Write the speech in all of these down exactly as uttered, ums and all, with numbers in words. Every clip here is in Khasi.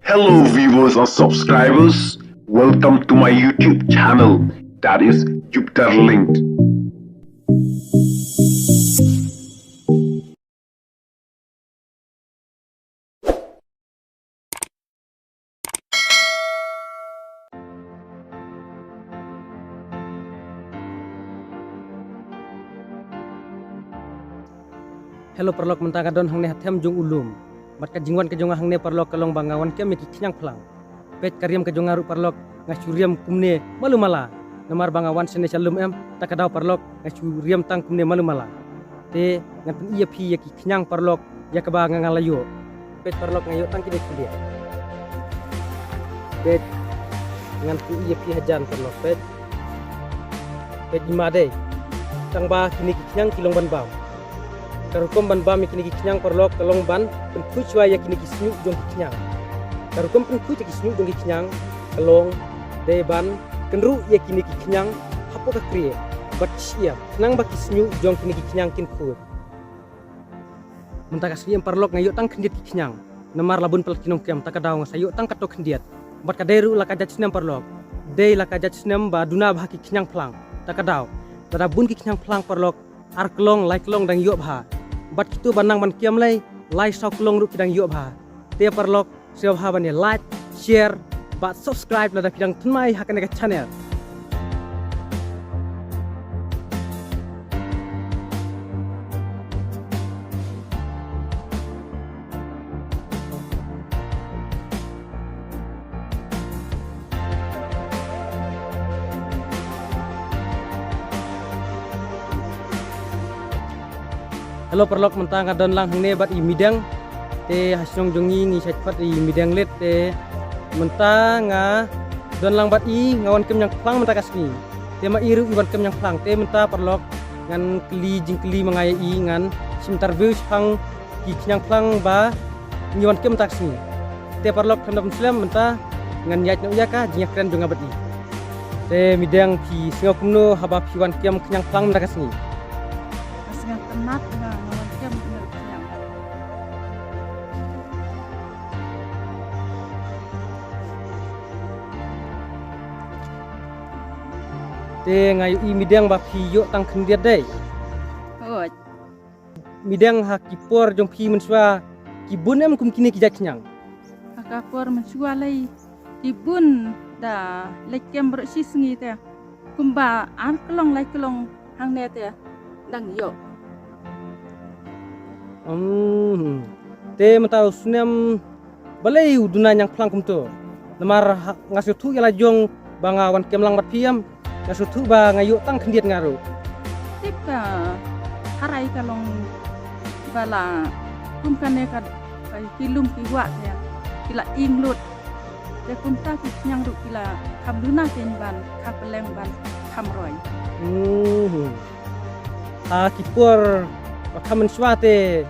Hello viewers and subscribers, welcome to my YouTube channel, that is Jupiter Linked. Hello paralok, mynta nga don hangne ha them jong u lum. Bad ka jingwan ka jong nga hangne paralok ka long ba nga wan kem ïa ki khñiang phlang. Peit ka riam ka jong nga ruh paralok, nga shu riam kumne malu mala. Namar ba nga wan shane sha lum em, ta ka daw paralok, nga shu riam tang kumne malu mala. Te ngan pyni ïa phi ïa ki khñiang paralok, ïa kaba nga nga la ïoh. Peit paralok, nga ïoh tang kine khyndiat. Peit, ngan pyni ïa phi hajan paralok, peit. Peit i ma dei. Tang ba kine ki khñiang ki long ban bam. Ka rukom ban bam ïa kine ki khñiang paralok ka long ban pynkhuid shuwa ïa kine ki shñiuh jong ki khñiang. Ka rukom pynkhuid ïa ki shñiuh jong ki khñiang ka long dei ban kynruh ïa kine ki khñiang hapoh ka krieh bad ki shyiap, khnang ba ki shñiuh jong kine ki khñiang kin khuid. Mynta ka sngi em paralok nga ïoh tang khyndiat ki khñiang. Namar la bun palat ki nongkem, ta ka daw nga sa ïoh tang katto khyndiat. Bad ka dei ruh la ka jait snem paralok. Dei la ka jait snem ba duna bha ki khñiang phlang. Ta ka daw, lada bun ki khñiang phlang paralok, ar klong, lai klong dang ïoh bha. Bad kito ba nang ban kem lei, lai saw klong ruh ki dang ïoh bha. Te paralok, sngewbha ban ïa like, share bad subscribe lada phi dang thymmai ha kane ka channel. Hello paralok, mynta nga don lang hangne bad i Mideng. Te ha shnong jong ngi ngi shait pat i Mideng leit, te mynta nga don lang bad i, nga wan kem ñiang phlang mynta ka sngi. Te ma i ruh i wan kem ñiang phlang. Te mynta paralok ngan kylli jingkylli ma nga ïa i, ngan shim interview shaphang ki khñiang phlang ba ngi wan kem mynta ka sngi. Te paralok, khlem da pynslem mynta ngan ïaid noh ïa ka jingïakren jong nga bad i. Te Mideng, phi sngew kumno haba phi wan kem khñiang phlang mynta ka sngi? Nga sngewtynnat ba nga wan kem khñiang. Te nga ïohi Mideng ba phi ïoh tang khyndiat dei. Hooid. Mideng, ha ki por jong phi mynshuwa ki bun em kum kine ki jait khñiang? Ha ka por mynshuwa lei ki bun, da leit kem baroh shi sngi te. Kumba ar klong lai klong hangne te dang ïoh. Hmm. Te mynta u snem balei u duna ñiang phlang kumto? Namar ha, nga sngewthuh ïa la jong ba nga wan kem lang bad phi em, nga sngewthuh ba nga ïoh tang khyndiat nga ruh. Tip ka, tharai ka long ba la kum kane ka, ka ki lum ki wah te ki la ing lut. Te kumta ki khñiang ruh ki la kham duna kein ban kha pylleng ban kham roi. Hmm. Ha ki por ba kham mynshuwa te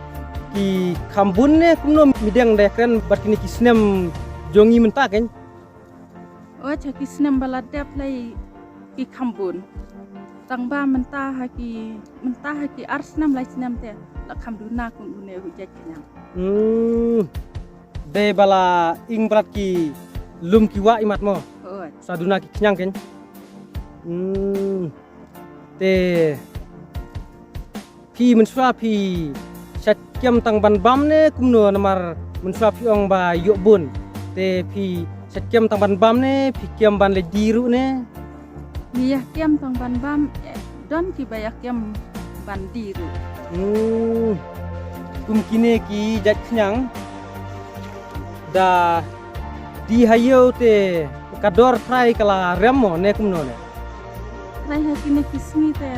ki kham bun ne kumno Mideng, da ïakren bad kine ki snem jong ngi mynta kein? O, ha ki snem ba la dep lei ki kham bun. Tang ba mynta ha ki, mynta ha ki ar snem lai snem te la kham duna kum une u jait khñiang. Hmm. Dei ba la ing palat ki lum ki wah imat mo? Hooid. Sa duna ki khñiang kein. Hmm. Te phi mynshuwa phi shait kem tang ban bam ne kumno, namar mynshuwa phi ong ba ïoh bun? Te phi shait kem tang ban bam ne phi kem ban leit die ruh ne? Ngi ïa kem tang ban bam, eh, don kiba ïa kem ban die ruh. Hmm. Kum kine ki jait khñiang da die ha ïew te ka dor trai ka la rem mo ne kumno ne? Trai ha kine ki sngi te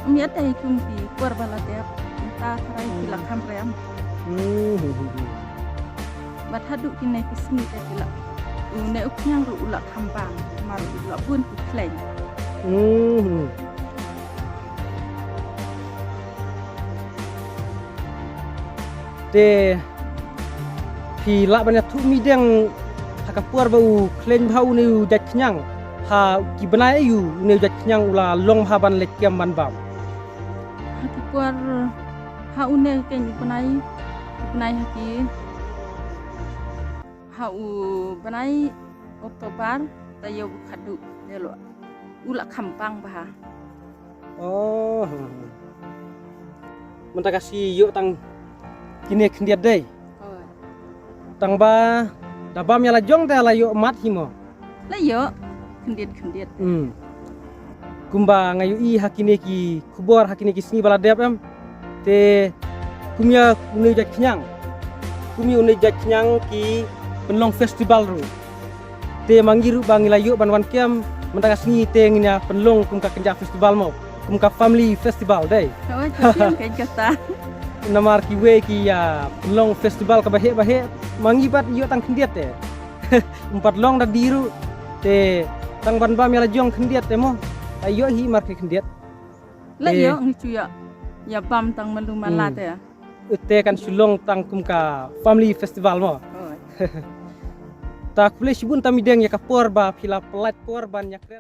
ym ïadei kum ki por ba la dep, mynta trai ki la kham rem. Hmm. Bad haduh kine ki sngi te ki la, une u khñiang ruh u la kham bang, mar u la bun ki khleiñ. Hmm. Te phi lah ban ïathuh Mideng, ha ka por ba u khleiñ bha une u jait khñiang, ha ki bnai aïu une u jait khñiang u la long bha ban leit kem ban bam? Ha ki por, ha une kein u bnai, u bnai ha ki, ha Ha u bnai October, taïew u khadduh, dei lo. U la kham pang bha. Oh. Mynta ka sngi ïoh tang kine khyndiat dei. Hooid. Tang ba da bam ïa la jong te la ïoh mat hi mo. La ïoh khyndiat khyndiat. Hmm. Kumba nga ïohi ha kine ki khubor ha kine ki sngi ba la dep em. Te kum ïa une u jait khñiang. Kum ïa une u jait khñiang ki pynlong festival ruh. Te ma ngi ruh ba ngi la ïoh ban wan kem mynta ka sngi te ngin ïa pynlong kum ka kynja festival mo. Kum ka family festival dei. Hooid, ka tiang ka kata. Namar kiwei ki ïa pynlong festival kaba heh ba heh. Ma ngi pat ïoh tang khyndiat te. Ym pat long da die ruh. Te tang ban bam ïa la jong khyndiat te mo. Ai ïoh hi mar ki khyndiat. La ïoh ngi shu ïa, ïa bam tang malu mala te. Te kan shu long tang kum ka family festival mo. Hooid. Ta khublei shibun Tamidiang ïa ka por ba phi la pynlait por ban ïakren.